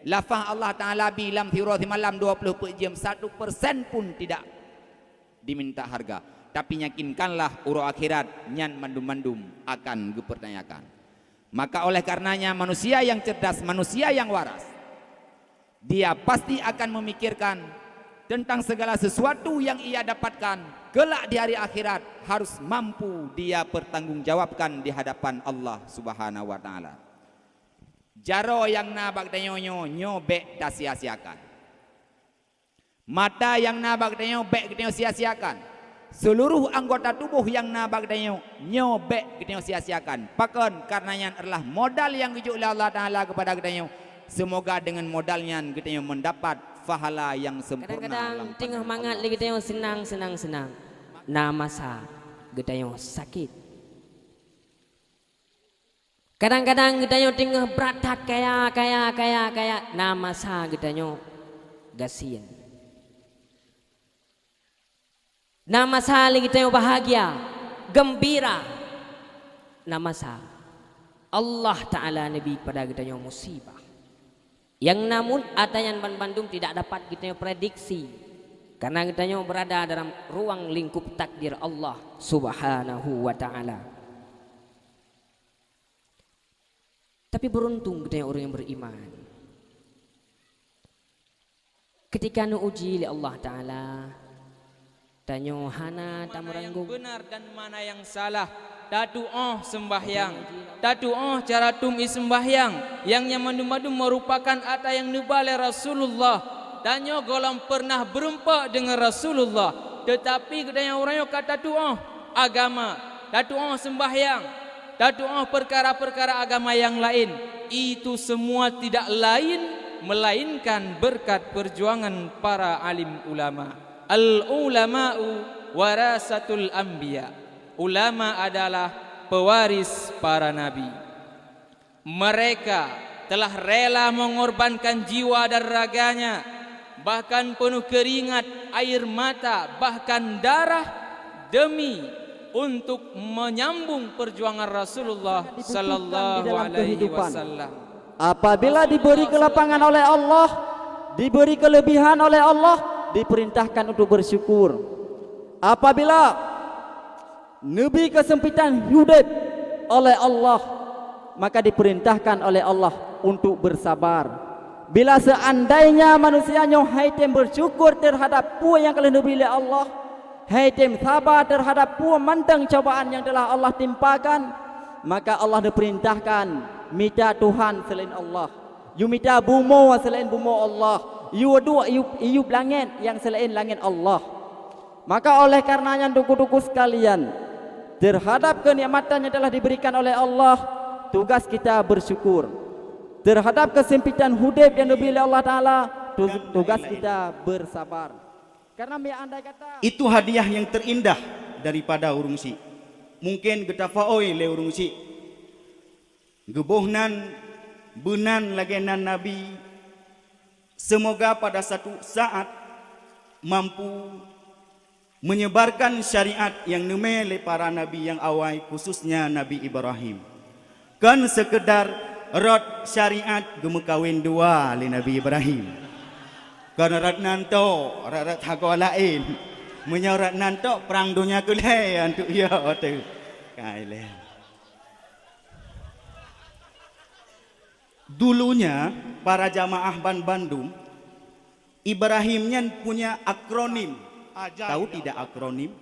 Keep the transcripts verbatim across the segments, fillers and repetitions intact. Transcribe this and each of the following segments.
Lafaz Allah Ta'ala bi lam siuroe simalam dua puluh peuet jeuem, satu persen pun tidak diminta harga. Tapi yakinkanlah, uroe akhirat nyan mandum-mandum akan geupeurtanyakan. Maka oleh karenanya, manusia yang cerdas, manusia yang waras, dia pasti akan memikirkan tentang segala sesuatu yang ia dapatkan kelak di hari akhirat, harus mampu dia pertanggungjawabkan di hadapan Allah Subhanahu wa Ta'ala. Jaroe nyang na bak geutanyoe nyoe, nyoe bék tasia-siakan. Mata nyang na bak geutanyoe bék geutanyoe sia-siakan. Seluruh anggota tuboh nyang na bak geutanyoe nyoe bék geutanyoe sia-siakan. Pakon? Karena nyan adalah modal nyang geujok lé Allah Ta'ala keupada geutanyoe. Seumoga deungon modal nyan geutanyoe meudapat pahala nyang sempurna. Kadang-kadang lam teungoh pandangan mangat Allah. Lé geutanyoe seunang, seunang, seunang. Na masa geutanyoe sakét. Kadang-kadang geutanyoe teungoh brat that kaya, kaya, kaya, kaya, na masa geutanyoe gasien. Na masa lé geutanyoe bahagia, geumbira. Na masa Allah Ta'ala neubi kepada geutanyoe musibah. Yang namun ata nyan banmandum tidak dapat geutanyoe prediksi, karena geutanyoe berada dalam ruang lingkup takdir Allah Subhanahu wa Ta'ala. Tapi beuruntung geutanyoe ureuëng nyang beriman. Ketika neuuji lé Allah Ta'ala, tanyoe hana tameuranggung. Mana yang benar dan mana yang salah. Tatu'oh sembahyang. Tatu'oh cara tum i sembahyang. Yang nyan mandum-mandum merupakan ata yang neuba lé Rasulullah. Tanyoe gohlom pernah beureumpok deungon Rasulullah. Tetapi geutanyoe ureuëng nyoe ka tatu'oh agama, tatu'oh sembahyang, tatu'oh perkara-perkara agama yang lain, itu semua tidak lain melainkan berkat perjuangan para alim ulama. Al-ulama'u warasatul anbiya. Ulama adalah pewaris para nabi. Mereka telah rela mengorbankan jiwa dan raganya, bahkan penuh keringat, air mata, bahkan darah demi untuk menyambung perjuangan Rasulullah sallallahu alaihi wasallam. Apabila diberi kelapangan oleh Allah, diberi kelebihan oleh Allah, diperintahkan untuk bersyukur. Apabila neubi keusempitan udeb oleh Allah, maka diperintahkan oleh Allah untuk bersabar. Bila seandainya manusia nyoe hai tem bersyukur terhadap peue nyang ka lheueh neubi lé Allah, hai tem saba terhadap peue mantong cobaan nyang telah Allah timpakan, maka Allah neuperintahkan mita Tuhan selain Allah. Yue mita bumoe selain bumoe Allah. Yue duek yue, yue langét nyang selain langét Allah. Maka oleh karena nyan, teungku-teungku sekalian, terhadap kenikmatan yang telah diberikan oleh Allah, tugas kita bersyukur. Terhadap kesempitan udeb yang diberi oleh Allah Ta'ala, tu-, tugas kita bersabar. Karena andai kata itu hadiah yang terindah daripada ureuëng syik. Mungkin geutafaoi lé ureuëng syik. Geuboh nan, beunan lagée nan Nabi, seumoga pada satu saat mampu menyebarkan syariat nyang neumé lé para nabi nyang awai, khususnya Nabi Ibrahim. Kon seukeudar rot syariat geumeukawen dua lé Nabi Ibrahim. Kon rot nan tok, rot-rot sagoe laén. Meunyoe rot nan tok, prang donya keulhée antuk yo teuh. Kai lé. Dulunya, para jamaah banbandum, Ibrahim nyan punya akronim. Ajai. Tahu tidak akronim?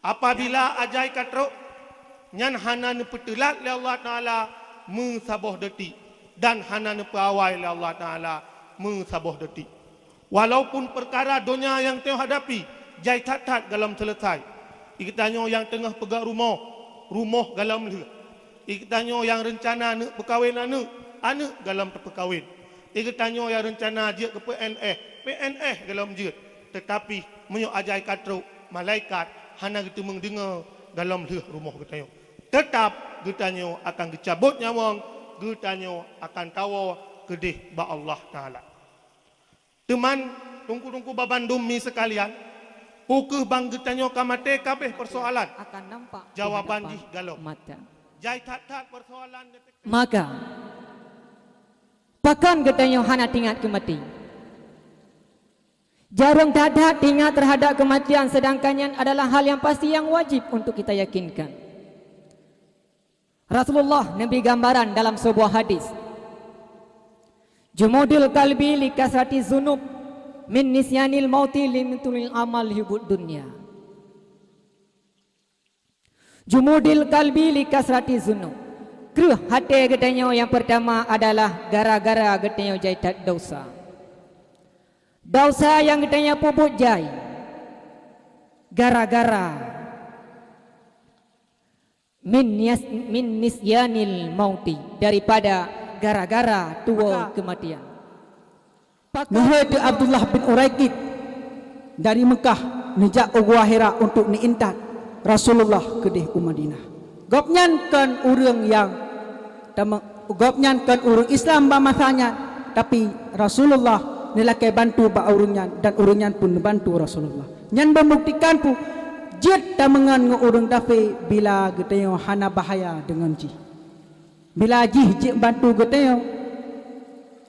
Apabila ajai ka trok, nyan hana neupeuteulat lé Allah Ta'ala meusaboh detik, dan hana neupeuawai lé Allah Ta'ala meusaboh detik. Walaupun peukara donya nyang tanyoe hadapi jai that-that gohlom seuleusai, i geutanyoe nyang teungoh peugöt rumoh, rumoh gohlom lheueh. I geutanyoe nyang reuncana neuk peukawen aneuëk, aneuëk gohlom teupeukawen. I geutanyoe nyang reuncana jeuet keu P N S, P N S gohlom jeuet. Teutapi meunyoe ajai ka trok, malaikat hana geuteumeung deungoe gohlom lheueh rumoh geutanyoe. Teutap geutanyoe akan geucabot nyawöng, geutanyoe akan tawoe keudeh bak Allah Ta'ala. Teuma, teungku-teungku babandum mi seukalian, peu kheueh ban geutanyoe ka maté kabeh peusoalan? Akan nampak di hadapan mata. Jawaban jih gohlom. Jai that-that peusoalan. Maka, Bahkan geutanyoe hana teuingat keu maté. Jareueng that-that teuingat teuhadap keumatian, seudangkan nyan adalah hal nyang pasti nyang wajéb untuk kita yakinkan. Rasulullah neubri gambaran dalam seubuah hadis, "Jumudul qalbi li kasrati zunub, min nisyanil mauti li mitulil amal hibud dunya." Jumudil qalbi li kasrati zunub. Kreueh até geutanyoe nyang peurtama adalah gara-gara geutanyoe jai that desya. Desya nyang geutanyoe peubuet jai gara-gara min nias-, min nisyanil mauti, daripada gara-gara tuwoe keumatian. Neuheuet Abdullah bin Uraiqit dari Meukah neujak u Gua Hira untuk neuintat Rasulullah keudeh u Madinah. Gobnyan kon ureuëng nyang tame-, gobnyan kon ureuëng Islam bak masa nyan, tapi Rasulullah neulakée bantu bak ureuëng nyan dan ureuëng nyan pun neubantu Rasulullah. Nyan meubuktikan peue jeuet tameungon ngon ureuëng kafé bila geutanyoe hana bahaya deungon jih. Bila jih jeuet bantu geutanyoe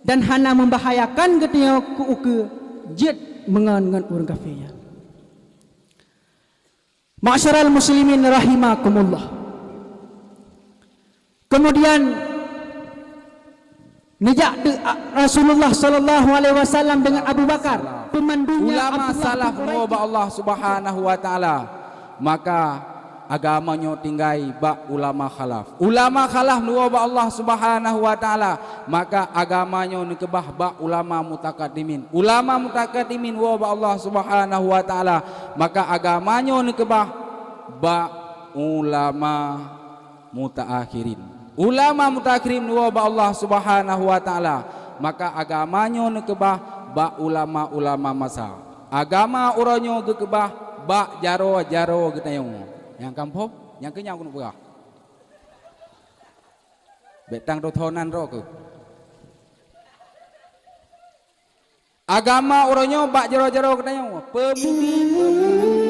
dan hana meubahayakan geutanyoe keu ukeue, jeuet meungon ngon ureuëng kafé nyan. Ma'asyiral muslimin rahimakumullah. Kemudian neujak deuek Rasulullah sallallahu alaihi wasallam dengan Abu Bakar, peumandunya Ulama Abdullah salaf bin Uraiqit. Nyoe bak Allah Subhanahu wa Taala, maka agama nyoe tinggai bak ulama khalaf. Ulama khalaf neuwoe bak Allah Subhanahu wa Taala, maka agama nyoe neukeubah bak ulama mutakaddimin. Ulama mutakaddimin woe bak Allah Subhanahu wa Taala, maka agama nyoe neukeubah bak ulama mutaakhirin. Ulama mutaakhirin woe bak Allah Subhanahu wa Taala, maka agama nyoe neukeubah bak ulama-ulama masa. Agama uroe nyoe geukeubah bak jaroe-jaroe geutanyoe. Nyang kamoe phom, nyang keu nyan keuneuk peugah. Bék tang tho nan droe keuh. Agama uroe nyoe bak jaroe-jaroe geutanyoe. Peumi-,